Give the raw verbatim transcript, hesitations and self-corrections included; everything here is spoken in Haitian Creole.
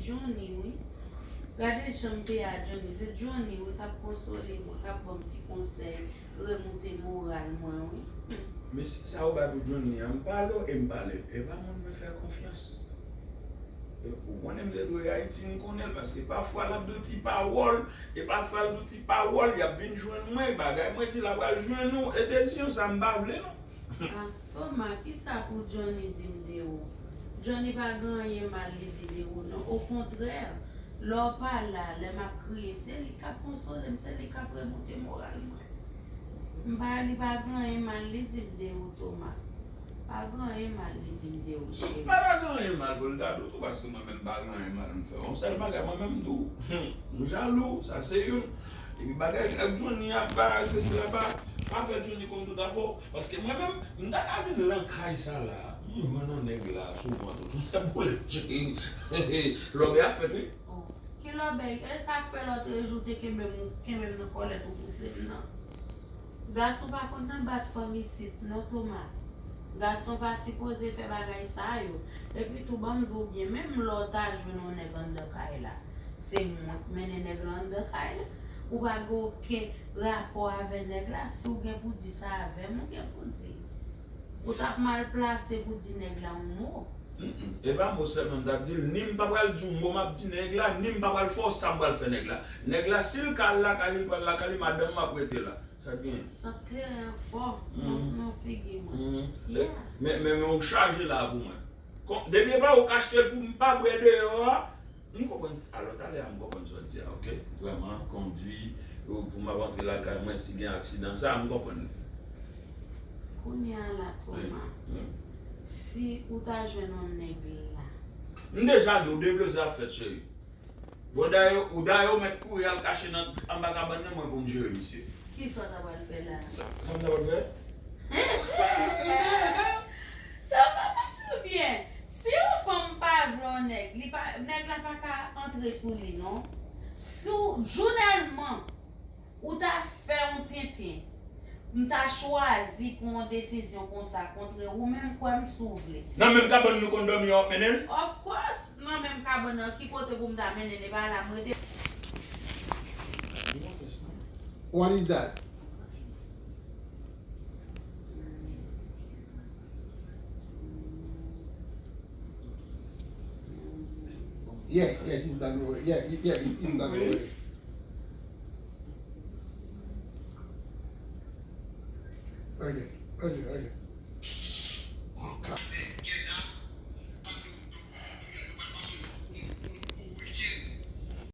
Johnny, wi. Gade jan m te a Johnny. Se Johnny, wi, k ap konsole mwen, k ap ban m ti konsèy, remoute moral mwen, wi. Men sa ou bay pou Johnny an, m pale w e m pale l. E pa moun mwen fè konfyans. E ou konnen m te dwe Ayiti, m konnen l, paske pafwa l ap di w ti pawòl, e pafwa l di w ti pawòl, y ap vin jwenn mwen, bagay mwen di l ap al jwenn ou, e desizyon sa m pa vle non. Ah, Thomas, kisa pou Johnny di m de ou? Johnny pa gen anyen mal li di de ou non. Okontrè, lè w pa la, lè m ap kriye, se li k ap konsole m, se li k ap remoute moral mwen. M pa, li pa gen anyen mal li di m de ou, Thomas. Pa gen anyen mal li di m de ou, cheri. M pa ta gen anyen mal pou l ta di w tou, paske mwen menm m pa gen anyen mal m fè. Yon sèl bagay, mwen menm m di w, m jalou, sa se youn. Epi bagay ak Johnny a, bagay ak sesi la, pa, pa fè Johnny konn tout afè w. Paske mwen menm, m ta ka vin lan kay sa la, m jwenn yon nèg la, souvan tout. Boule, cheri. Lòbèy ap fèt, wi. Oh, ki lòbèy? E sa k fè lòtrejou te kenbe m, kenbe m nan kòlèt ou pouse m nan? Gason pa konn nan bat fanm isit non, Thomas. Gason pa sipoze fè bagay sa yo. Epi tou, ban m di w byen, menm lè w ta jwenn yon nèg anndan kay la, se mwen k mennen nèg la anndan kay la. Ou pa gen okenn rapò avè nèg la. Si w gen pou di sa avè m, ou gen pou di. Ou t ap mal plase pou di nèg la yon mo. Mm, mm. E pa mo sèlman m t ap di l, ni m pa pral di yon mo m ap di nèg la, ni m pa pral fè w sa m pral fè nèg la. Nèg la, si l ka al lakay li, l pral lakay li, madanm m ap rete la. Sa t genyen? Sant kleren an fò nan, nan figi mwen. Yeah. Men, men, men ou chaje la pou mwen. Kon, depi e pa ou k achte l pou m pa bwè deyò a, m konprann. Alò, talè a m konprann sa w di a, oke? Vrèman, kondwi, ou, pou m ap antre lakay mwen, si gen aksidan, sa a, m konprann li. Kounye a la, Thomas, si ou ta jwenn yon nèg la. M deja di w, deblozay ap fèt, cheri. Bon, dayè, ou dayè, ou mèt kouri al kache nan, anba kabann nan, mwen pou m jere misye. Kisa w ta pral fè la? Sa, sa m ta pral fè? Thomas, ban m di w byen. Si yon fanm pa vle yon nèg, li pa, nèg la pa ka antre sou li, non. Si w, jounèlman, ou ta fè yon tenten, m ta chwazi pran yon desizyon konsa kontre ou menm, kwè m si w vle. Nan menm kabann nou konn dòmi an w ap mennen l? Of course, nan menm kabann nan, ki kote pou m ta mennen l, e pa la m rete. What is that? Yes, yes, he's done already. Yeah, he- yeah, he- he's done already. Okay, okay, okay.